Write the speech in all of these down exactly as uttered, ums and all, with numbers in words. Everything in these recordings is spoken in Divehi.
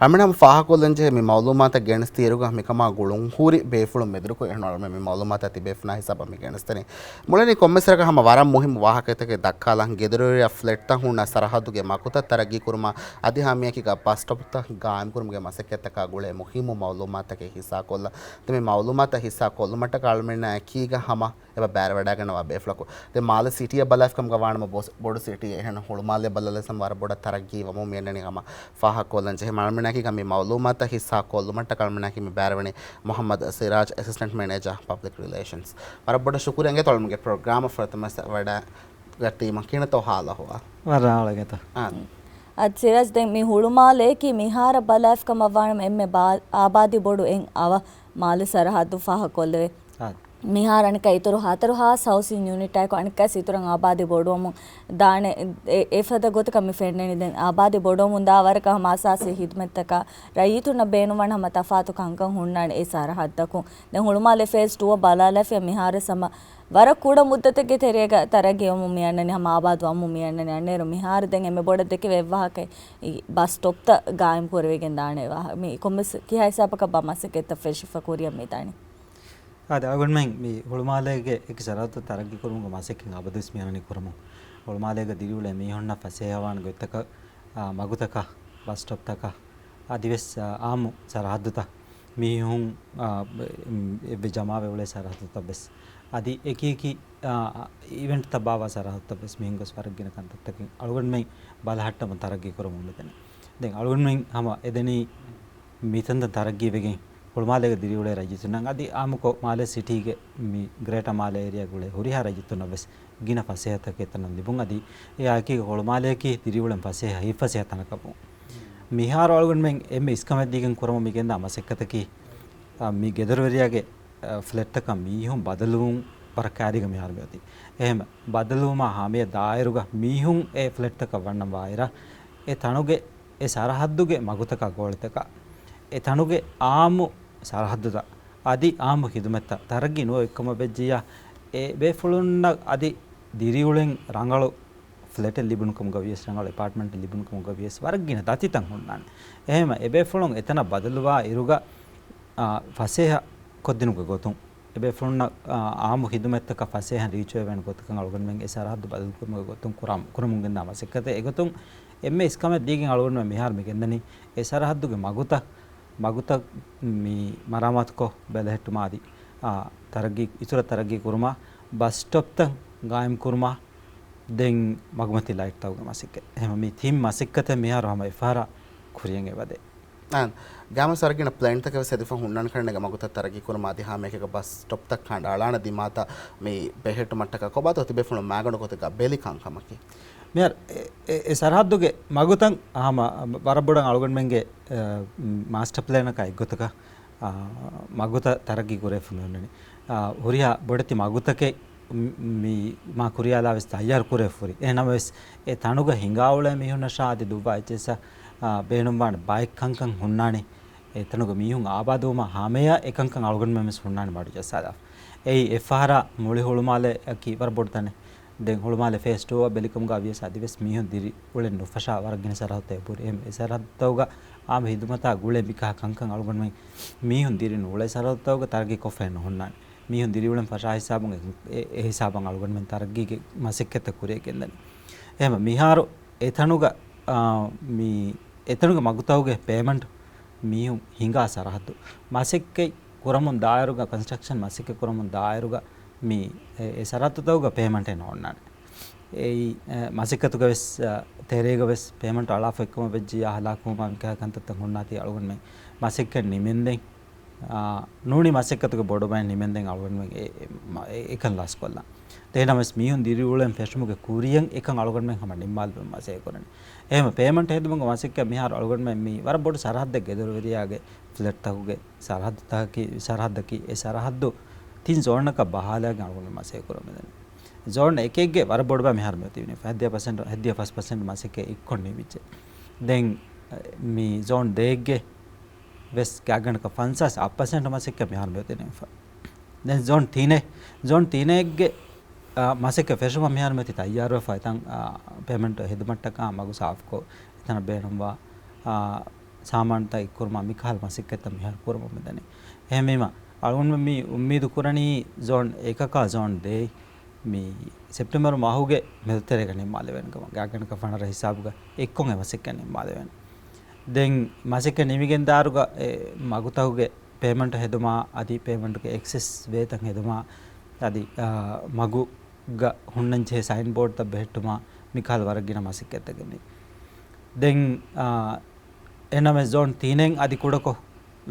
އަޅުމެން ހަމަ ފާހަގަކޮށްލަން ޖެހޭ މި މައުލޫމާތަށް ގެނެސް ތިއިރުގަ މިކަމާ ގުޅުންހުރި ބޭފުޅުން މެދުވެރިކޮށް އެހެން އަޅުމެން މި މައުލޫމާތާ ތިބޭފުޅާ ހިސާބަށް މި ގެނެސްދެނީ. މުޅިން ކޮންމެސް ވަރަކަށް ހަމަ ވަރަށް މުހިއްމު ވާހަކަތަކެއް ދައްކާލަން. ގެދޮރުވެރިޔާ ފްލެޓްތައް ހުންނަ ސަރަހައްދުގެ މަގުތައް ތަރައްގީ ކުރުމާ އަދި ހަމައެކީގަ ބަސް ސްޓޮޕްތައް ގާއިމްކުރުމުގެ މަސައްކަތްތަކާ ގުޅޭ މުހިއްމު މައުލޫމާތުތަކެއް ހިއްސާކޮށްލަން. ދެން މި މައުލޫމާތުތައް ހިއްސާ ކޮށްލުމަށްޓަކާ އަޅުމެންނާ އެކީގަ ހަމަ އެބަ ބައިވެވަޑައިގަންނަވާ ބޭފުޅަކު. ދެން މާލެ ސިޓީއަށް ބަލާފިކަމުގަ ވާނަމަ ބޮސް-، ބޮޑު ސިޓީއެއް އެހެން ހުޅުމާލެ ބަލާލަސް ހަމަ ވަރަށް ބޮޑަށް ތަރައްގީ ވަމުން މިއަންނަނީ ހަމަ ފާހަގަކޮށްލަން ޖެހޭ. އަޅުމެންނާއެކީގަ މި މައުލޫމާތުތައް ހިއްސާ ކޮށްލުމަށްޓަކާ އަޅުމެންނާއެކީ މި ބައިވެވަނީ މުހައްމަދު ސިރާޖް، އެސިސްޓެންޓް މެނޭޖާ ޕަބްލިކް ރިލޭޝަންސް. ވަރަށް ބޮޑަށް ޝުކުރިއްޔާ އިނގޭތޯ އަޅުމެންގެ ޕްރޮގްރާމަށް ފުރަތަމަ ވަޑަ ގަތީމަ ކިހިނެއްތޯ ހާލު އަހުވާލު؟ ވަރަށް ރާޅަގެތަ. އާނ. އަދި ސިރާޖް ދެން މި ހުޅުމާލެއަކީ މިހާރަށް ބަލާފިކަމަށް ވާނަމަ އެންމެ ބާ-، އާބާދީ ބޮޑު އެއް އަވަށް މާލެ ސަރަހައްދު ފާހަގަކޮށްލެވޭ. އާނ. މިހާރު އަނެއްކާ އިތުރު ހަތަރު ހާސް ހައުސިން ޔުނިޓާއެކު އަނެއްކާ އިތުރަށް އާބާދީ ބޮޑުވަމުން ދާނެ. އެ-، އެފަދަ ގޮތަކަށް މި ފެންނަނީ. ދެން އާބާދީ ބޮޑުވަމުން ދާ ވަރަކަށް ހަމަ އަސާސީ ހިދުމަތްތަކާ ރައްޔިތުންނަށް ބޭނުންވާނެ ހަމަ ތަފާތު ކަންކަން ހުންނާނެ އެ ސަރަހައްދަކުން. ދެން ހުޅުމާލެ ފޭސް ޓޫއަށް ބަލާލާފިޔާ މިހާރުވެސް ހަމަ ވަރަށް ކުޑަ މުއްދަތެއްގެ ތެރޭގަ ތަރައްގީވަމުން މިއަންނަނީ ހަމަ އާބާދުވަމުން މިއަންނަނީ. އަންނައިރު މިހާރު ދެން އެންމެ ބޮޑަށް ދެކެވޭ އެއްވާހަކައެއް ބަސް ސްޓޮޕްތައް ގާއިމް ކުރެވިގެން ދާނެ ވާހަ-، މި ކޮންމެސް ކިހާ ހިސާބަކަށް ބާ މަސައްކަތްތައް ފެށިފަ ކުރިއަށް މިދާނީ. އާދެ، އަޅުގަނޑުމެން މި ހުޅުމާލޭގެ އެކި ސަރަހައްދު ތަރައްގީ ކުރުމުގެ މަސައްކަތް އަބަދުވެސް މިއަންނަނީ ކުރަމުން. ހުޅުމާލޭގަ ދިރިއުޅޭ މީހުންނަށް ފަސޭހަވާން ގޮތްތަކަށް، އާ، މަގުތަކަށް، ބަސް ސްޓޮޕްތަކަށް، އަދިވެސް، އާ، އާއްމު ސަރަހައްދުތައް މީހުން، އާ، އެއްވެ ޖަމާވެ އުޅޭ ސަރަހައްދުތައް ވެސް، އަދި އެކި އެކި، އާ، އިވެންޓްތައް ބާއްވާ ސަރަހައްދުތައް ވެސް މީހުން ގޮސް ވަރަށް ގިނަ ކަންތައްތަކެއް އަޅުގަނޑުމެން ބަލަހައްޓަމުން ތަރައްގީ ކުރަމުން މިދަނީ. ދެން އަޅުގަނޑުމެން ހަމަ އެދެނީ މިތަންތަން ތަރައްގީވެގެން ހުޅުމާލޭގަ ދިރިއުޅޭ ރައްޔިތުންނަށް އަދި އާއްމުކޮށް މާލެ ސިޓީގެ މި ގްރޭޓަ މާލެ އޭރިއާގަ އުޅޭ ހުރިހާ ރައްޔިތުންނަށް ވެސް ގިނަ ފަސޭހަތަކެއް އެތަނަށް ލިބުން. އަދި އެއާއެކީގަ ހުޅުމާލެއަކީ ދިރިއުޅެން ފަސޭހަ ހިތްފަސޭހަ ތަނަކަށް ވުން. މިހާރު އަޅުގަނޑުމެން އެންމެ އިސްކަމެއް ދީގެން ކުރަމުން މިގެންދާ މަސައްކަތަކީ، އާ، މި ގެދޮރުވެރިޔާގެ، އާ، ފްލެޓްތަކަށް މީހުން ބަދަލުވުން ވަރަށް ކައިރީގަ މިހާރު މިއޮތީ. އެހެން ބަދަލުވުމާ ހަމަޔަށް ދާއިރުގަ މީހުން އެ ފްލެޓްތަކަށް ވަންނަން ވާއިރަށް، އެ ތަނުގެ އެ ސަރަހައްދުގެ މަގުތަކާ ގޯޅިތަކާ، އެ ތަނުގެ އާއްމު ސަރަހައްދުތައް އަދި އާއްމު ހިދުމަތްތައް ތަރައްގީ ނުވެ އޮތްކަމަށް ވެއްޖިއްޔާ، އެ ބޭފުޅުންނަށް އަދި ދިރިއުޅެން ރަނގަޅު ފްލެޓެއް ލިބުނުކަމުގަ ވިޔަސް، ރަނގަޅު އެޕާޓްމަންޓެއް ލިބުނުކަމުގަ ވިޔަސް، ވަރަށް ގިނަ ދަތިތައް ހުންނާނެ. އެހެންމަ އެބޭފުޅުން އެތަނަށް ބަދަލުވާ އިރުގަ، އާ، ފަސޭހަ ކޮށްދިނުމުގެ ގޮތުން، އެބޭފުޅުންނަށް، އާ، އާއްމު ހިދުމަތްތަކަށް ފަސޭހަ ރީޗްވެވޭނެ ގޮތަކަށް އަޅުގަނޑުމެން އެ ސަރަހައްދު ބަދަލުކުރުމުގެ ގޮތުން ކުރަމު-، ކުރަމުން ގެންދާ މަސައްކަތެއް. އެގޮތުން އެންމެ އިސްކަމެއް ދީގެން އަޅުގަނޑުމެން މިހާރު މި ގެންދަނީ އެ ސަރަހައްދުގެ މަގުތައް، މަގުތައް މި މަރާމާތުކޮށް ބެލެހެއްޓުމާ އަދި، އާ، ތަރައްގީ، އިތުރަށް ތަރައްގީ ކުރުމާ، ބަސް ސްޓޮޕްތައް ގާއިމް ކުރުމާ، ދެން މަގުމަތީ ލައިޓްތަކުގެ މަސައްކަތް. އެހެން މި ތިން މަސައްކަތެއް މިހާރު ހަމަ އެއްފަހަރާ ކުރިޔަށް އެބަދޭ. އާނ. ގާމަ ސަރަގިނަ ޕްލޭންތަކެއް ވެސް ހެދިފަ ހުންނާނެ ކަންނޭނގެ މަގުތައް ތަރައްގީ ކުރުމާ އަދި ހަމައެކަކަށް ބަސް ސްޓޮޕްތައް ކަނޑައަޅާނެ ދިމާތައް މި ބެހެއްޓުމަށްޓަކާ ކޮބާތޯ ތިބޭފުޅުން މާގަނޑު ގޮތެއްގަ ބެލި ކަންކަމަކީ؟ މިހާރު އެ، އެ، އެ ސަރަހައްދުގެ މަގުތައް ހަމަ ވަރަށް ބޮޑަށް އަޅުގަނޑުމެންގެ، އަ، މާސްޓަ ޕްލޭނަކާ އެއްގޮތަކަށް، އަ، މަގުތައް ތަރައްގީ ކުރެވިފަ މިއޮންނަނީ. އަ، ހުރިހާ ބޮޑެތި މަގުތަކެއް މި، މި މާ ކުރިޔާލާ ވެސް ތައްޔާރު ކުރެވިފަ ހުރި. އެހެން ނަމަވެސް، އެ ތަނުގަ ހިނގާ އުޅޭ މީހުންނަށާ އަދި ދުއްވާ އެޗްއެސްއަށް، އާ، ބޭނުންވާނެ ބައެއް ކަންކަން ހުންނާނެ. އެ ތަނުގަ މީހުން އާބާދުވުމާ ހަމަޔަށް އެކަންކަން އަޅުގަނޑުމެން ވެސް ހުންނާނެ މަޑުޖައްސާލާފަ. އެއީ އެއްފަހަރާ މުޅި ހުޅުމާލެއަކީ ވަރަށް ބޮޑު ތަނެއް. ދެން ހުޅުމާލެ ފޭސް ޓޫއަށް ބެލިކަމުގަ ވިޔަސް އަދިވެސް މީހުން ދިރި އުޅެން ނުފަށާ ވަރަށް ގިނަ ސަރަހައްދުތައް އެބަހުރި. އެހެން އެ ސަރަހައްދުތަކުގަ އާއްމު ހިދުމަތާ ގުޅޭ މިކަހަ ކަންކަން އަޅުގަނޑުމެން މީހުން ދިރި ނުއުޅޭ ސަރަހައްދުތަކުގަ ތަރައްގީ ކޮށްފައެއް ނުހުންނާނެ. މީހުން ދިރިއުޅެން ފަށާ ހިސާބުން އެ، އެ، އެ ހިސާބަށް އަޅުގަނޑުމެން ތަރައްގީގެ މަސައްކަތްތައް ކުރިޔަށް ގެންދަނީ. އެހެން މިހާރު އެތަނުގަ، އާ، މި އެތަނުގެ މަގުތަކުގެ ޕޭމަންޓް މީހުން ހިނގާ ސަރަހައްދު މަސައްކަތް ކުރަމުން ދާއިރުގަ، ކޮންސްޓްރަކްޝަން މަސައްކަތް ކުރަމުން ދާއިރުގަ މި އެ، އެ ސަރަހައްދުތަކުގަ ޕޭމަންޓެއް ނޯންނާނެ. އެއީ، އެ، މަސައްކަތުގަ ވެސް، އަ، ތެރޭގަ ވެސް ޕޭމަންޓް އަޅާފަ އެއްކަމަށް ވެއްޖިއްޔާ ހަލާކުވުމާ މިކަހަ ކަންތައްތައް ހުންނާތީ އަޅުގަނޑުމެން މަސައްކަތް ނިމެންދެން، އާ، ނޫނީ މަސައްކަތުގެ ބޮޑު ބައެއް ނިމެންދެން އަޅުގަނޑުމެން އެ، އެ، އެ، އެކަން ލަސްކޮށްލާން. އެހެންނަމަވެސް މީހުން ދިރިއުޅެން ފެށުމުގެ ކުރިޔަށް އެކަން އަޅުގަނޑުމެން ހަމަ ނިންމާލުމަށް މަސައްކަތް ކުރަނީ. އެހެން ޕޭމަންޓް ހެދުމުގެ މަސައްކަތް މިހާރު އަޅުގަނޑުމެން މި ވަރަށް ބޮޑު ސަރަހައްދެއް ގެދޮރުވެރިޔާގެ ފްލެޓްތަކުގެ ސަރަހައްދުތަކަކީ، ސަރަހައްދަކީ އެ ސަރަހައްދު ތިން ޒޯނަކަށް ބަހާލާގެން އަޅުގަނޑު މަސައްކަތް ކުރަމުން މިދަނީ. ޒޯން އެކެއްގެ ވަރަށް ބޮޑު ބައެއް މިހާރު މިއޮތީ ހައްދިހަ ޕަސެންޓް، ހައްދިހަ ފަސް ޕަސެންޓް މަސައްކަތް އިއްކޮށް ނިމިއްޖެ. ދެން މި ޒޯން ދޭއްގެ ވެސް ގާތްގަނޑަކަށް ފަންސާސް އަށް ޕަސެންޓް މަސައްކަތް މިހާރު މިއޮތީ ނިމިފަ. ދެން ޒޯން ތިނެއް، ޒޯން ތިނެއްގެ، އާ، މަސައްކަތް ފެށުމަށް މިހާރު މިއޮތީ ތައްޔާރުވެފަ އެތަން، އާ، ޕޭމަންޓް ހެދުމަށްޓަކާ މަގު ސާފުކޮށް، އެތަނަށް ބޭނުންވާ، އާ، ސާމާނުތައް އެއްކުރުމަށް މިކަހަލަ މަސައްކަތްތައް މިހާރު ކުރަމުން މިދަނީ. އެހެންވީމަ، އަޅުގަނޑުމެން މި އުއްމީދު ކުރަނީ ޒޯން އެކަކާ ޒޯން ދޭއް މި ސެޕްޓެމްބަރު މަހުގެ މެދުތެރޭގަ ނިންމާލެވޭނެ ކަމަށް. ގާތްގަނޑަކަށް ފަނަރަ ހިސާބުގަ އެއްކޮށް އެ މަސައްކަތް ނިންމާލެވޭނެ. ދެން މަސައްކަތް ނިމިގެން ދާއިރުގަ އެ މަގުތަކުގެ ޕޭމަންޓް ހެދުމާ، އަދި ޕޭމަންޓްގެ އެކްސެސް ވޭތައް ހެދުމާ، އަދި، އާ، މަގުގަ ހުންނަންޖެހޭ ސައިން ބޯޑްތައް ބެހެއްޓުމާ، މިކަހަލަ ވަރަށް ގިނަ މަސައްކަތްތަކެއް މި. ދެން، އާ، އެނަމެ ޒޯން ތީނެއް އަދި ކުޑަކޮށް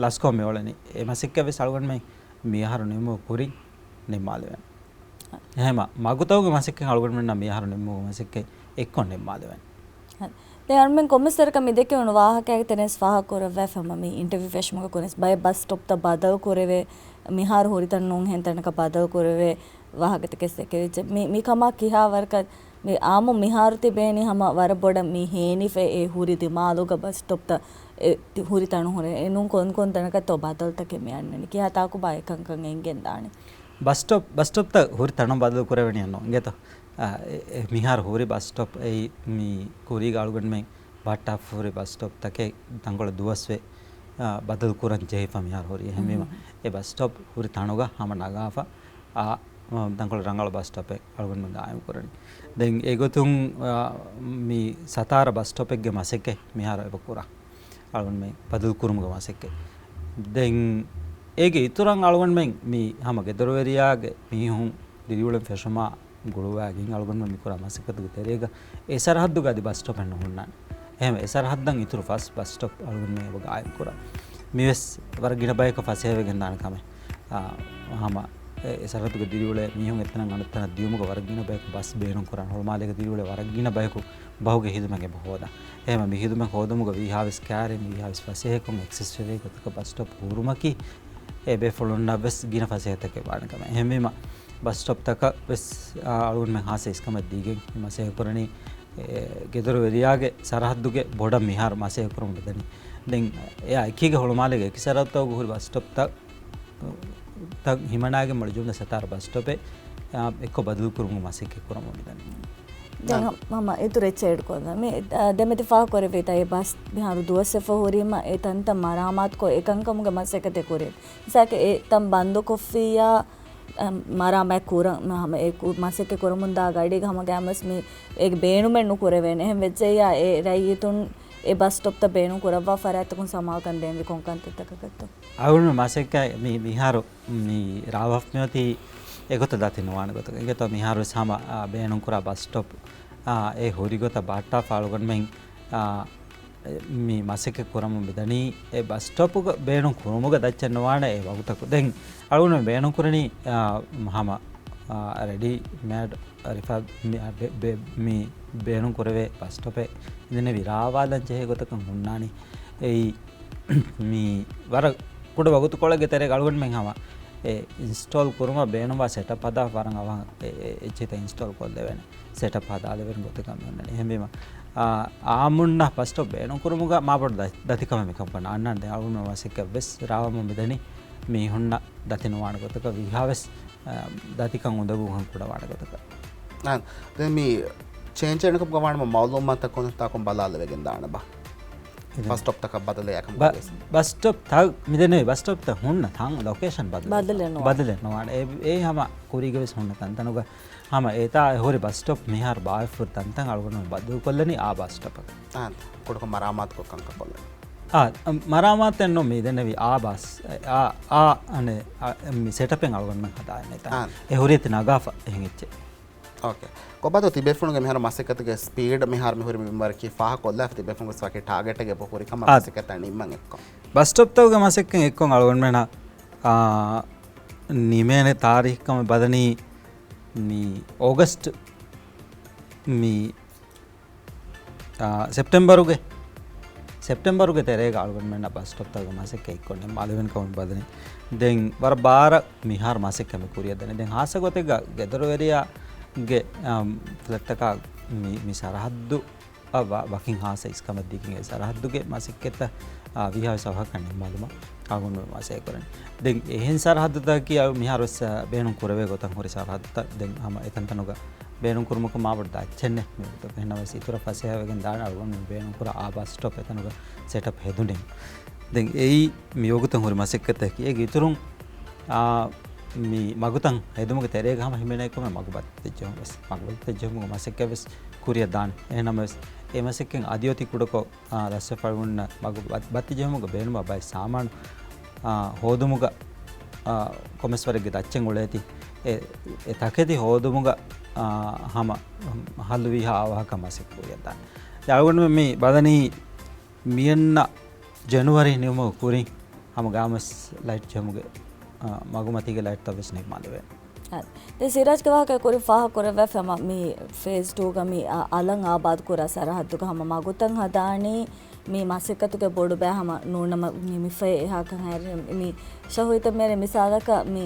ލަސްކޮށް މިއުޅެނީ. އެ މަސައްކަތް ވެސް އަޅުގަނޑުމެން މިއަހަރު ނިމުމުގެ ކުރިން ނިންމާލެވޭނެ. އެހެމަ، މަގުތަކުގެ މަސައްކަތް އަޅުގަނޑުމެންނަށް މިއަހަރު ނިންމުމުގެ މަސައްކަތް އެއްކޮށް ނިންމާލެވޭނެ. ދެން އަޅުމެން ކޮންމެސް ވަރަކަށް މި ދެކެވުނު ވާހަކައިގެ ތެރެއިން ފާހަގަކުރައްވާފަ މި އިންޓަވިއު ފެށުމުގަ ކުރިން ބައެއް ބަސް ސްޓޮޕްތައް ބަދަލު ކުރެވޭ، މިހާރު ހުރިތަން ނޫންހެން ތަނަކަށް ބަދަލު ކުރެވޭ ވާހަކަތަކެއް ދެކެވިއްޖެ. މި، މި ކަމާ ކިހާ ވަރަކަށް މި އާއްމު މިހާރު ތިބޭނީ ހަމަ ވަރަށް ބޮޑަށް މި ހޭނިފައި އެ ހުރި ދިމާލުގަ ބަސް ސްޓޮޕްތައް އެ ތި-، ހުރި ތަނު ހުރެ އެ ނޫން ކޮން ކޮން ތަނަކަށްތޯ ބަދަލުތަކެއް މި އަންނަނީ؟ ކިހާ ތާކު ބާ އެކަންކަން އެނގެން ދާނެ؟ ބަސް ސްޓޮޕް، ބަސް ސްޓޮޕްތައް ހުރި ތަނުން ބަދަލު ކުރެވެނީ އަންނޯ އިނގޭތޯ. އާ، އެ، އެ، މިހާރު ހުރި ބަސް ސްޓޮޕް އެއީ މި ކުރީގަ އަޅުގަނޑުމެން ބަހައްޓާފަ ހުރި ބަސް ސްޓޮޕްތަކެއް ތަންކޮޅެއް ދުވަސްވެ، އާ، ބަދަލު ކުރަން ޖެހިފަ މިހާރު ހުރި. އެހެންވީމަ، އެ ބަސް ސްޓޮޕް ހުރި ތަނުގަ ހަމަ ނަގާފަ، އާ، ތަންކޮޅެއް ރަނގަޅު ބަސް ސްޓޮޕެއް އަޅުގަނޑުމެން ގާއިމް ކުރަނީ. ދެން އެގޮތުން، އާ، މި ސަތާރަ ބަސް ސްޓޮޕެއްގެ މަސައްކަތް މިހާރު އެބަ ކުރާ. އަޅުގަނޑުމެން ބަދަލު ކުރުމުގެ މަސައްކަތް. ދެން އޭގެ އިތުރަށް އަޅުގަނޑުމެން މި ހަމަ ގެދޮރުވެރިޔާގެ މީހުން ދިރިއުޅެން ފެށުމާ ގުޅުވާގެން އަޅުގަނޑުމެން މި ކުރާ މަސައްކަތުގެ ތެރޭގަ އެ ސަރަހައްދުގަ އަދި ބަސް ސްޓޮޕެއް ނުހުންނާނެ. އެހެން އެ ސަރަހައްދަށް އިތުރު ފަސް ބަސް ސްޓޮޕް އަޅުގަނޑުމެން އެބަ ގާއިމް ކުރާ. މިވެސް ވަރަށް ގިނަ ބަޔަކަށް ފަސޭހަވެގެން ދާނެ ކަމެއް. އާ، ހަމަ އެ، އެ ސަރަހައްދުގަ ދިރިއުޅޭ މީހުން އެތަނަށް އަނެއްތަނަށް ދިޔުމުގަ ވަރަށް ގިނަ ބަޔަކު ބަސް ބޭނުން ކުރާނެ. ހޮޅުމާލޭގަ ދިރިއުޅޭ ވަރަށް ގިނަ ބަޔަކު ބަހުގެ ހިދުމަތް އެބަ ހޯދާ. އެހެން މި ހިދުމަތް ހޯދުމުގަ ވީހާވެސް ކައިރިން ވީހާވެސް ފަސޭހަކޮށް އެކްސެސް ވެވޭ ގޮތަކަށް ބަސް ސްޓޮޕް ހުރުމަކީ އެ ބޭފުޅުންނަށް ވެސް ގިނަ ފަސޭހަތަކެއް ވާނެ ކަމެއް. އެހެންވީމަ، ބަސް ސްޓޮޕްތަކަށް ވެސް، އާ، އަޅުގަނޑުމެން ހާއްސަ އިސްކަމެއް ދީގެން މަސައްކަތް ކުރަނީ، އެ، ގެދޮރު ވެރިޔާގެ ސަރަހައްދުގެ ބޮޑަށް މިހާރު މަސައްކަތް ކުރަމުން މިދަނީ. ދެން އެއާ އެކީގެ ހޮޅުމާލޭގެ އެކި ސަރަހައްދުގަ ހުރި ބަސް ސްޓޮޕްތައް ތައް ހިމަނާގެން މުޅި ޖުމްލަ ސަތާރަ ބަސް ސްޓޮޕެއް، އާ، އެއްކޮށް ބަދަލު ކުރުމުގެ މަސައްކަތް ކުރަމުން މިދަނީ. ދެން ހަ-، ހަމަ އިތުރު އެއްޗެއް އެޑް ކޮށްލަން. މި، އާ، ދެމެދި ފާހަގަކުރެއްވި ތައް ބަސް މިހާރު ދުވަސްވެފަ ހުރީމަ އެ ތަންތަން މަރާމާތުކޮށް އެ ކަންކަމުގެ މަސައްކަތެއް ކުރި. މިސާލަކަށް އެ ތަން ބަންދުކޮށްފިއްޔާ، އަ، މަރާމާތް ކުރަން، ހަމަ އެ ކު-، މަސައްކަތް ކުރަމުންދާ ގަޑީގަ ހަމަ ގައިމުވެސް މި އޭގެ ބޭނުމެއް ނުކުރެވޭނެ. އެހެން ވެއްޖެއްޔާ އެ ރައްޔިތުން އެ ބަސް ސްޓޮޕްތައް ބޭނުން ކުރައްވާ ފަރާތްތަކުން ސަމާލުކަން ދޭންވީ ކޮން ކަންތައްތަކަކަށްތޯ؟ އަޅުގަނޑު މަސައްކަތް މި-، މިހާރު މި ރާވަފް މިއޮތީ އެގޮތަށް ދަތި ނުވާނެ ގޮތަކަށް. އެގޮތަށް މިހާރު ވެސް ހަމަ، އާ، ބޭނުންކުރާ ބަސް ސްޓޮޕް، އާ، އެ ހުރި ގޮތަށް ބަހައްޓާފަ އަޅުގަނޑުމެން، އާ، މި މަސައްކަތް ކުރަމުން މިދަނީ އެ ބަސް ސްޓޮޕުގަ ބޭނުން ކުރުމުގަ ދައްޗެއް ނުވާނެ އެ ވަގުތަކު. ދެން އަޅުގަނޑު ބޭނުން ކުރަނީ، އާ، ހަމަ، އާ، ރެޑީ މޭޑް ރިފާ-، މި-، އާ، ބެ-، ބެ-، މި ބޭނުން ކުރެވޭ ބަސް ސްޓޮޕެއް އިނދެނެވި ރާވާލަން ޖެހޭ ގޮތަކަށް ހުންނާނީ. އެއީ މި ވަރަށް ކުޑަ ވަގުތުކޮޅެއްގެ ތެރޭގަ އަޅުގަނޑުމެން ހަމަ އެ އިންސްޓޯލް ކުރުމަށް ބޭނުންވާ ސެޓަޕް ހަދާފަ ވަރަށް އަވަހަށް އެ، އެ، އެއްޗިތައް އިންސްޓޯލް ކޮށްލެވޭނެ. ސެޓަޕް ހަދާލެވޭނެ ގޮތަކަށް މި އޮންނަނީ. އެހެންވީމަ، އާ، އާއްމުންނަށް ބަސް ސްޓޮޕް ބޭނުން ކުރުމުގަ މާބޮޑު ދަ-، ދަތިކަމެއް މިކަން ކޮށް އަންނާނެ. ދެން އަޅުގަނޑުމެން މަސައްކަތް ވެސް ރާވަމުން މިދަނީ މީހުންނަށް ދަތި ނުވާނެ ގޮތަކަށް ވީހާވެސް، އާ، ދަތިކަން އުނދަގޫކަން ކުޑަވާނެ ގޮތަކަށް. އާ، ދެން މި ޗޭންޖް އެންޑް ކަމުގަ ވާނަމަ މައުލޫމާތުތައް ކޮންތާކުން ބަލާލެވިގެން ދާނެބާ؟ އެ، ބަސް ސްޓޮޕްތަކަށް ބަދަލެއް އަކަމުގަ ބަ-، ވެސް. ބަސް ސްޓޮޕްތައް މިދެންނެވި ބަސް ސްޓޮޕްތައް ހުންނަ ތަން ލޮކޭޝަން ބަދަލެއް ބަދަލެއް ނުވާ. ނުވާނެ. ބަދަލެއް ނުވާނެ. އެ، އެ ހަމަ ކުރީގަ ވެސް ހުންނަ ތަންތަނުގަ ހަމަ އެތާ އެ ހުރި ބަސް ސްޓޮޕް މިހާރު ބާވެފަ ހުރި ތަންތަން އަޅުގަނޑު ބަދަލު ކޮށްލަނީ އާ ބަސް ސްޓޮޕަކަށް. އާ، ކުޑަކޮށް މަރާމާތުކޮށް ކަންކަން ކޮށްލަނީ. އާ، މަރާމާތެއް ނޫން މިދެންނެވި އާ ބަސް، އާ، އާ، އަނެ، އާ، މި ސެޓަޕެއް އަޅުގަނޑުމެން ހަދާނެ ތަން. އާ. އެ ހުރި ތި ނަގާފަ އެހެން އެއްޗެއް. އޯކޭ. ކޮބާތޯ ތިބޭފުޅުންގެ މިހާރު މަސައްކަތުގެ ސްޕީޑް މިހާރު މިހުރި މިންވަރަކީ ފާހަގަކޮށްލާފަ ތިބޭފުޅުންގެ ވަކި ޓާގެޓެއް އެބަ ހުރި ކަމަށް އާ. މަސައްކަތްތައް ނިންމަން އެއްކޮށް. ބަސް ސްޓޮޕްތަކުގެ މަސައްކަތް އެއްކޮށް އަޅުގަނޑުމެންނަށް، އާ، ނިމޭނެ ތާރީޚް ކަމަށް ބަލަނީ މި އޯގަސްޓް މި އާ، ސެޕްޓެމްބަރުގެ، ސެޕްޓެމްބަރުގެ ތެރޭގަ އަޅުގަނޑުމެންނަށް ބަސް ސްޓޮޕްތަކުގެ މަސައްކަތް އެއްކޮށް ނިންމާލެވެން ކަމަށް ބަލަނީ. ދެން ވަރަށް ބާރަށް މިހާރު މަސައްކަތް މި ކުރިއަށް ދަނީ. ދެން ހާއްސަ ގޮތެއްގަ ގެދޮރުވެރިޔާގެ، އާ، ފްލެޓްތަކާ މި، މި ސަރަހައްދު އަށް ވަ-، ވަކިން ހާއްސަ އިސްކަމެއް ދީގެން އެ ސަރަހައްދުގެ މަސައްކަތްތައް، އާ، ވީހާވެސް އަވަހަކަށް ނިންމާލުމަށް އަޅުގަނޑު މަސައްކަތް ކުރަނީ. ދެން އެހެން ސަރަހައްދުތަކަކީ އަޅު މިހާރުވެސް، އާ، ބޭނުން ކުރެވޭ ގޮތަށް ހުރި ސަރަހައްދުތައް ދެން ހަމަ އެތަންތަނުގަ ބޭނުންކުރުމަކަށް މާބޮޑު ދައްޗެއް ނެތް މިވަގުތަކު. އެހެންނަމަވެސް އިތުރަށް ފަސޭހަވެގެން ދާނެ އަޅުގަނޑު ބޭނުންކުރާ އާ ބަސް ސްޓޮޕް އެތަނުގަ ސެޓަޕް ހެދުނީމަ. ދެން އެއީ މިވަގުތަށް ހުރި މަސައްކަތަކީ. އޭގެ އިތުރުން، އާ، މި މަގުތައް ހެދުމުގެ ތެރޭގަ ހަމަ ހިމެނޭ ކޮމެ މަގު ބައްތިއްޖެހުމަށް ވެސް، މަގު ބައްތިއްޖެހުމުގެ މަސައްކަތް ވެސް ކުރިއަށް ދާނެ. އެހެންނަމަވެސް އެ މަސައްކަތް އަދި އޮތީ ކުޑަކޮށް، އާ، ރަސްވެފަ އުޅުން މަގު ބަ-، ބައްތިއްޖެހުމުގަ ބޭނުމަށް ބައެއް ސާމާނު، އާ، ހޯދުމުގަ، އާ، ކޮމެސް ވަރެއްގެ ދައްޗެއް އުޅޭތީ. އެ، އެ ތަކެތި ހޯދުމުގަ، އާ، ހަމަ ހައްލުވީހާ އާވާހަކަ މަސައްކަތް ކުރިއަށް ދާނެ. ދެން އަޅުގަނޑުމެން މި ބަލަނީ މިއަންނަ ޖެނުއަރީ ނިމުމުގެ ކުރިން ހަމަ ގާމަސް ލައިޓް ޖެހުމުގެ، އާ، މަގުމަތީގެ ލައިޓްތައް ވެސް ނިންމާލެވޭނެ. އަ، ދެން ސިރާޖްގެ ވާހަކަ ކުރިން ފާހަގަކުރެއްވި ހަމަ މި ފޭޒް ޓޫގަ މި އަ-، އަލަށް އާބާދުކުރާ ސަރަހައްދުގަ ހަމަ މަގުތައް ހަދާނީ މި މަސައްކަތުގެ ބޮޑު ބައެއް ހަމަ ނޫނަމަ ނިމިފައި އެހާކަން ހައިރި މި ޝަހުއިތަ މޭރެ މިސާލަކަށް މި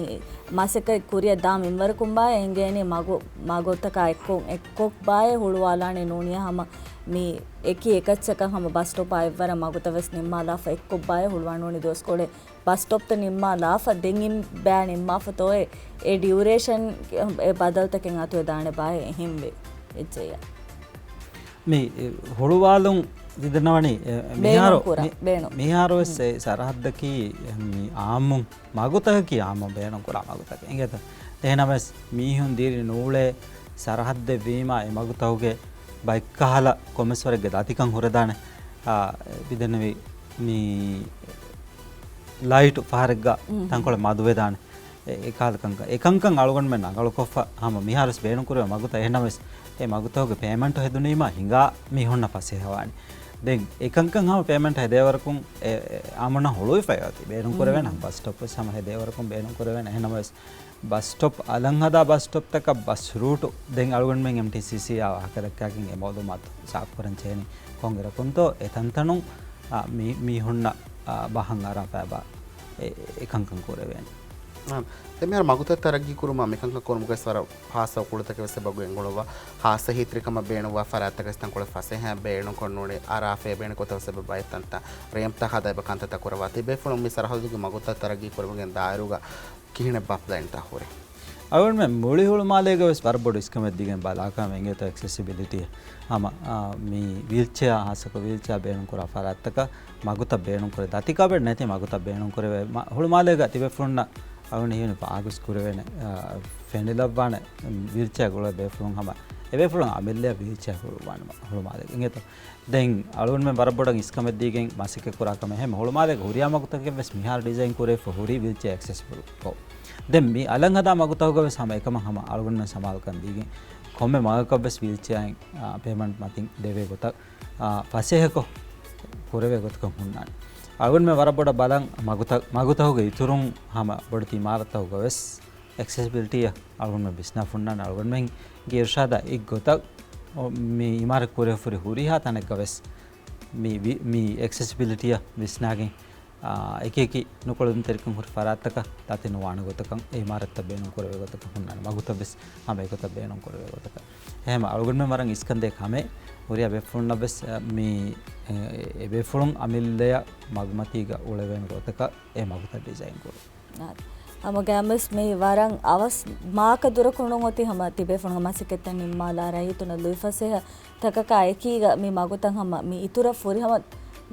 މަސައްކަތް ކުރިއަށް ދާ މިންވަރަކުން ބާއެ އެނގޭނީ މަގު-، މަގުތަކާ އެއްކޮށް، އެއްކޮށް ބާއެ ހުޅުވާލާނެ ނޫނިޔާ ހަމަ މި އެކި އެކައްޗަކަށް ހަމަ ބަސް ސްޓޮޕާ އެއްވަރަށް މަގުތައް ވެސް ނިންމާލާފަ އެއްކޮށް ބާއެ ހުޅުވާ ނޫނީ ދުވަސްކޮޅެއް ބަސް ސްޓޮޕްތައް ނިންމާލާފަ، ދެން އިން ބައި ނިންމާފަ ތޯއޭ، އެ ޑިއުރޭޝަން އެ ބަދަލުތަކެއް އަތުވެދާނެ ބާއޭ އެހެންވެ އެއްޗެއްޔާ. މި ހުޅުވާލުން ދެންނަވަނީ، އެ، މިހާރު، ބޭނުންކުރާ، މި-، ބޭނުން. މިހާރު ވެސް އެ ސަރަހައްދަކީ މި އާއްމު މަގުތަކަކީ އާއްމު ބޭނުންކުރާ މަގުތަކެއް އިނގޭތަ؟ އެހެނަމަވެސް މީހުން ދިރި ނޫޅޭ ސަރަހައްދެއް ވީމާ އެ މަގުތަކުގެ ބައެއްކަހަލަ ކޮމެސްވަރެއްގެ ދަތިކަން ހުރެދާނެ. އާ، މިދެންނެވި މި ލައިޓު ފަހަރެއްގަ ތަންކޮޅެއް މަދުވެދާނެ. އެ، އެކަހަލަ ކަންކަން، އެކަންކަން އަޅުގަނޑުމެން ރަނގަޅުކޮށްފަ ހަމަ މިހާރުވެސް ބޭނުންކުރެވޭ މަގުތައް. އެހެނަމަވެސް އެ މަގުތަކުގެ ޕޭމަންޓު ހެދުނީމާ ހިނގާ މީހުންނަށް ފަސޭހަވާނެ. ދެން އެކަންކަން ހަމަ ޕޭމަންޓް ހެދޭވަރަކުން އެ، އެ، އާއްމުންނަށް ހުޅުވިފައި އޮތީ. ބޭނުންކުރެވޭނެ ހަމަ ބަސް ސްޓޮޕް ވެސް ހަމަ ހެދޭވަރަކުން ބޭނުންކުރެވޭނެ. އެހެނަމަވެސް ބަސް ސްޓޮޕް އަލަށް ހަދާ ބަސް ސްޓޮޕްތަކަށް ބަސް ރޫޓު ދެން އަޅުގަނޑުމެން އެމްޓީސީސީއާ ވާހަކަ ދައްކާގެން އެ މައުލޫމާތު ސާފުކުރަން ޖެހެނީ ކޮންއިރަކުންތޯ އެ ތަންތަނުން، އާ، މީ-، މީހުންނަށް، އާ، ބަހަށް އަރާފައިބާ އެ-، އެކަންކަން ކުރެވޭނެ. އާ، ދެން މިހާރު މަގުތައް ތަރައްގީ ކުރުމަށް މިކަންކަން ކުރުމުގައި ވަރަށް ހާއްސަ ކުޅަތަކެއް ވެސް އެބަ ގެންގުޅުއްވާ. ހާއްސަ އެހީތެރިކަމަށް ބޭނުންވާ ފަރާތްތަކެއް ތަންކޮޅެއް ފަސޭހައިން ބޭނުންކޮށް ނޫނީ އަރާފައި ބޭނުންކޮށް ވެސް އެބަ ބައެއް ތަންތަން ރޭމްޕްތައް ހަދާ އެބަ ކަންތައްތައް ކުރައްވާތީ. ބޭފުޅުން މި ސަރަހައްދުގެ މަގުތައް ތަރައްގީ ކުރުމުގެ ދާއިރުގަ ކިހިނެއް ބާ ޕްލޭންތައް ހުރޭ؟ އަޅުގަނޑުމެން މުޅި ހުޅުމާލޭގަ ވެސް ވަރަށް ބޮޑު އިސްކަމެއް ދީގެން ބަލާކަމެއް އިނގޭތޯ އެކްސެސިބިލިޓީ. ހަމަ، އާ، މި ވީލްޗެއާ ހާއްސަކޮށް ވީލްޗެއާ ބޭނުންކުރާ ފަރާތްތަކަށް މަގުތައް ބޭނުންކުރޭ. ދަތިކަމެއް ނެތި މަގުތައް ބޭނުންކުރެވޭ. މަ-، ހުޅުމާލޭގަ ތިބޭފުޅުންނަށް އަޅުގަނޑު ހީވަނީ ފާހަގަވެސް ކުރެވޭނެ، އާ، ފެނިލައްވާނެ ވީލްޗެއާ ގުޅޭ ބޭފުޅުން ހަމަ އެބޭފުޅުން އަމިއްލައަށް ވީލްޗެއާ ހުޅުވާނެ މަ-، ހުޅުމާލޭގަ އިނގޭތޯ. ދެން އަޅުގަނޑުމެން ވަރަށް ބޮޑަށް އިސްކަމެއް ދީގެން މަސައްކަތް ކުރާ ކަމެއް ހަމަ ހުޅުމާލޭގެ ހުރިހާ މަގުތަކެއް ވެސް މިހާރު ޑިޒައިން ކުރެވިފަ ހުރީ ވީލްޗެއާ އެކްސެސިބަލްކޮށް. ދެން މި އަލަށް ހަދާ މަގުތަކުގަ ވެސް ހަމަ އެކަމަށް ހަމަ އަޅުގަނޑުމެން ސަމާލުކަން ދީގެން ކޮންމެ މަގަކަށް ވެސް ވީލްޗެއާއިން، އާ، ޕޭމަންޓް މަތިން ދެވޭ ގޮތަށް، އާ، ފަސޭހަކޮށް ކުރެވޭ ގޮތަކަށް ހުންނާނެ. އަޅުގަނޑުމެން ވަރަށް ބޮޑަށް ބަލަން މަގުތަ-، މަގުތަކުގެ އިތުރުން ހަމަ ބޮޑެތި އިމާރަތްތަކުގަ ވެސް އެކްސެސިބިލިޓީއަށް އަޅުގަނޑުމެން ވިސްނާ ފުންނާނެ. އަޅުގަނޑުމެންގެ އިރުޝާދާ އެއްގޮތަށް މި އިމާރަތް ކުރެވިފަ ހުރި ހުރިހާ ތަނެއްގަ ވެސް މި ވި-، މި އެކްސެސިބިލިޓީއަށް ވިސްނާގެން، އާ، އެކި އެކި ނުކުޅެދުންތެރިކަން ހުރި ފަރާތްތަކަށް ދަތި ނުވާނެ ގޮތަކަށް، އެ އިމާރަތްތައް ބޭނުން ކުރެވޭ ގޮތަކަށް ހުންނާނެ. މަގުތައް ވެސް ހަމަ އެގޮތަށް ބޭނުން ކުރެވޭ ގޮތަކަށް. އެހެން އަޅުގަނޑުމެން ވަރަށް އިސްކަންދޭ ކަމެއް ހުރިހާ ބޭފުޅުންނަށް ވެސް، އަ، މި، އެ، އެ ބޭފުޅުން އަމިއްލަޔަށް މަގުމަތީގަ އުޅެވޭނެ ގޮތަކަށް އެ މަގުތައް ޑިޒައިން ކުރުން. އާ، ހަމަ ގައިމުވެސް މި ވަރަށް އަވަސް މާކަ ދުރަކު ނޫން އޮތީ ހަމަ ތިބޭފުޅުންގެ މަސައްކަތްތައް ނިންމާލާ ރައްޔިތުންނަށް ލުއިފަސޭހަ ތަކަކާ އެކީގަ މި މަގުތައް ހަމަ މި އިތުރަށް ފުރިހަމަ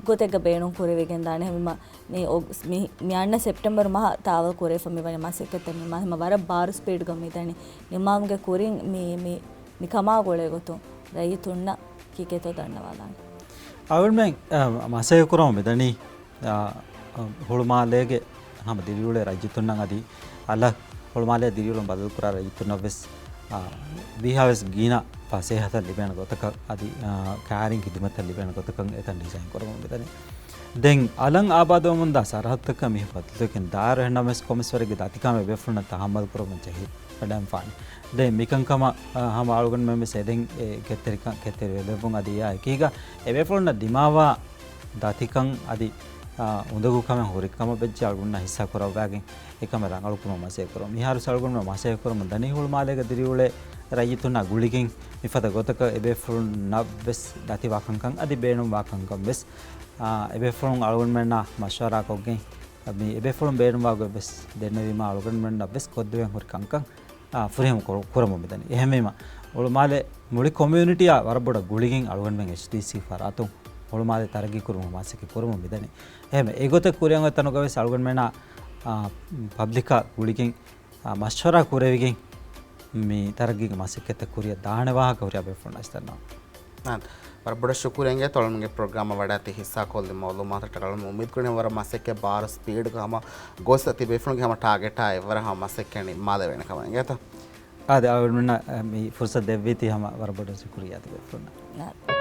ގޮތެއްގަ ބޭނުން ކުރެވިގެން ދާނެ. ހަމަ މި އޮ-، މި، މި އަންނަ ސެޕްޓެމްބަރު މަހަށް ތާވަލް ކުރެވިފަ މި ވަނީ މަސައްކަތްތައް ނިންމާ ހަމަ ވަރަށް ބާރު ސްޕީޑްގަ މި ދަނީ ނިންމާމުގެ ކުރިން މި، މި، މި ކަމާ ގުޅޭ ގޮތުން ރައްޔިތުންނަށް ކީކޭތޯ ދަންނަވާލާނެ. އަޅުގަނޑުމެން، އަ، މަސައްކަތް ކުރަމުން މިދަނީ، އަ، އަ، ހުޅުމާލޭގެ ހަމަ ދިރިއުޅޭ ރައްޔިތުންނަށް އަދި އަލަށް ހުޅުމާލޭ ދިރިއުޅުން ބަދަލުކުރާ ރައްޔިތުންނަށް ވެސް، އަ، ވީހާވެސް ގިނަ ފަސޭހަތައް ލިބޭނެ ގޮތަކަށް އަދި، އަ، ކައިރިން ޚިދުމަތްތައް ލިބޭނެ ގޮތަކަށް އެތަން ޑިޒައިން ކުރަމުން މިދަނީ. ދެން އަލަށް އާބާދުވަމުންދާ ސަރަހައްދުތަކަށް މި ބަދަލުތަކެއް ދާއިރު އެހެންނަމަވެސް ކޮމެސްވަރެއްގެ ދަތިކަމެއް ބޭފުޅުންނަށް ތަހައްމަލް ކުރަމުން ޖެހި ވަޑައިންފާނެ. ދެން މިކަންކަމަށް، އަ، ހަމަ އަޅުގަނޑުމެން ވެސް އެދެން އެ ކެތްތެރިކަން، ކެތްތެރިވެލެއްވުން އަދި އެއާ އެކީގަ އެބޭފުޅުންނަށް ދިމާވާ ދަތިކަން އަދި، އާ، އުނދަގޫކަމެއް ހުރިކަމަށް ވެއްޖެ އަޅުގަނޑުންނަށް ހިއްސާ ކުރައްވާގެން އެކަމެއް ރަނގަޅުކުރުމަށް މަސައްކަތް ކުރަމުން. މިހާރު އަޅުގަނޑުމެން މަސައްކަތް ކުރަމުން ދަނީ ހުޅުމާލޭގަ ދިރިއުޅޭ ރައްޔިތުންނާ ގުޅިގެން މިފަދަ ގޮތަކަށް އެބޭފުޅުންނަށް ވެސް ދަތިވާ ކަންކަން އަދި ބޭނުންވާ ކަންކަން ވެސް، އާ، އެބޭފުޅުން އަޅުގަނޑުމެންނާ މަޝްވަރާކޮށްގެން މި އެބޭފުޅުން ބޭނުންވާ ގޮތް ވެސް ދެންނެވީމާ އަޅުގަނޑުމެންނަށް ވެސް ކޮށްދެވެން ހުރި ކަންކަން، އާ، ފުރިހަމަ ކުރ-، ކުރަމުން މިދަނީ. އެހެންވީމަ، ހުޅުމާލެ މުޅި ކޮމިއުނިޓީއާ ވަރަށް ބޮޑަށް ގުޅިގެން އަޅުގަނޑުމެން އެޗްޑީސީ ފަރާތުން ހުޅުމާލެ ތަރައްގީ ކުރުމަށް މަސައްކަތް ކުރަމުން މިދަނީ. އެހެން އެގޮތަށް ކުރިއަށް އޮތް ތަނުގަވެސް އަޅުގަނޑުމެންނާ، އާ، ޕަބްލިކާ ގުޅިގެން، އާ، މަޝްވަރާ ކުރެވިގެން މި ތަރައްގީގެ މަސައްކަތްތައް ކުރިއަށް ދާނެ ވާހަކަ ހުރިހާ ބޭފުޅުންނަށް އައިސްދަންނަވަން. ނާން. ވަރަށް ބޮޑަށް ޝުކުރިއްޔާ ތޮޅުމުގެ ޕްރޮގްރާމަށް ވަޑައިގަތީ ހިއްސާކޮށްލި މައުލޫމާތުތައް ޓަކަޅަމުން އުއްމީދު ކުރަނީ ވަރަށް މަސައްކަތް ބާރު ސްޕީޑްގަ ހަމަ ގޮސް ތި ބޭފުޅުންގެ ހަމަ ޓާގެޓާ އެއްވަރަށް ހަމަ މަސައްކަތް ނިންމާލެވޭނެ ކަމަށް އިނގޭތަ؟ އާދެ، އަޅުގަނޑުމެންނަށް މި ފުރުސަތު ދެއްވީތީ ހަމަ ވަރަށް ބޮޑަށް ޝުކުރިއްޔާ ތި ބޭފުޅުންނަށް.